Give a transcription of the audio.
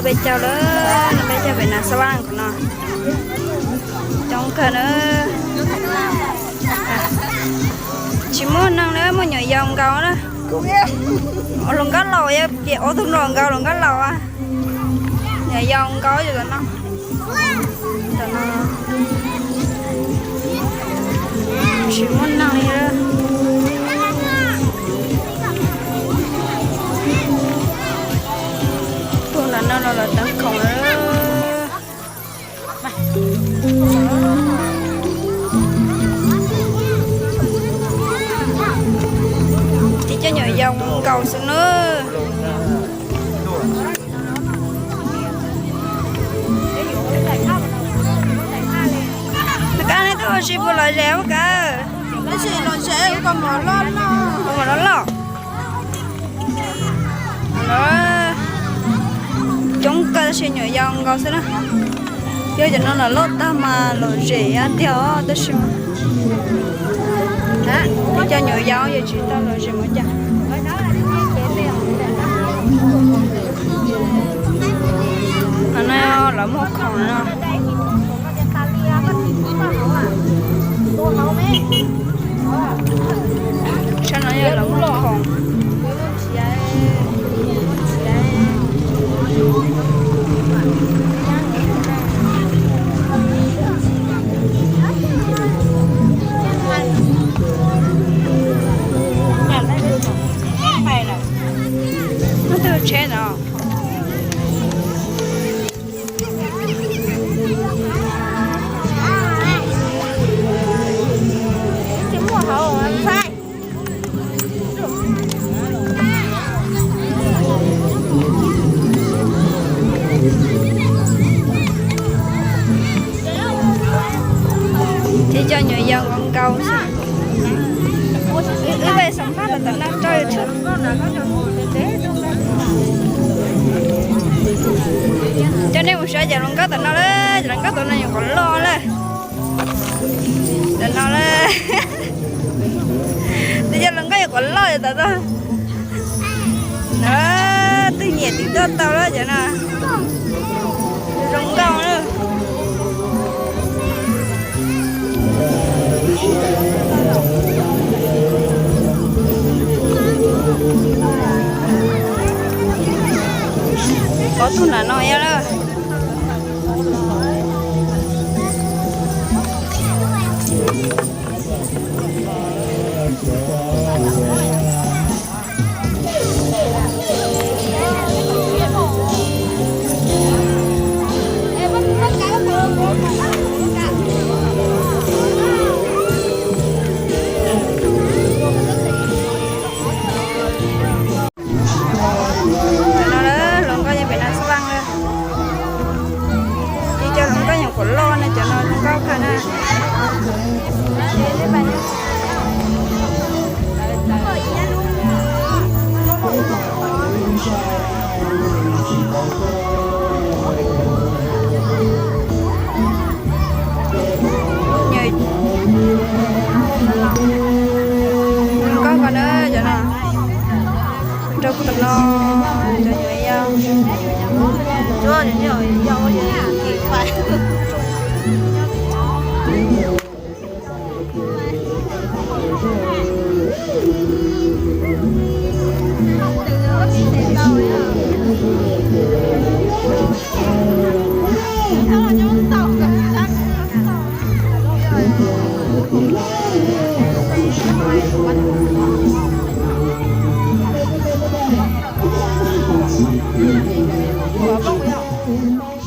Peb caug lawm, peb caug pem Nas Xas Vas no. Coob kawg na. Tsis muaj neeg na, muaj nyuam yaus nkaus na. Hluas nkauj laus, ces ob tug hluas nkauj, hluas nkauj laus. Nyuam yaus nkaus yus no. Tsis muaj neeg li. Tuaj ntawm no los lawv teev khoom lawm. Tib cov nyuam yaus nkaus xwb na. Kab neb tuaj ua si puas lom zem ua kawg? Tab sis lom zem, koj mos loj loj. Coob kawg tab sis nyuam yaus nkaus xwb na. Yog cov no los loj tag mas lom zem tiag os, tab sis cov nyuam yaus yog tsis tau lom zem ua cas. Qhov no lawv muag khoom no. Sab no yog lawv muag khoom. Muaj tej tsheb no. Ces cov nyuam yaus nkaus nkaus xwb. Wb peb xeem Hmoob tom tom no rau YouTube. Coj nej mus saib cov hluas nkauj tom no lawm, cov hluas nkauj tom no nyuam qhuav loj lawm. Tom no lawm. Twb cov hluas nkauj nyuam qhuav loj tom no. Twb nyiam twb tuaj tau lawm cov no. Zoo nkauj na. Ob tug nram no yog lawm. Cov no hluas nkauj nyob pem Nas Xas Vas na. Ces cov hluas nkauj nyuam qhuav loj na, cov no zoo nkauj kawg na. Zoo nkauj kawg na cov no. Rau tom no, cov nyuam yaus.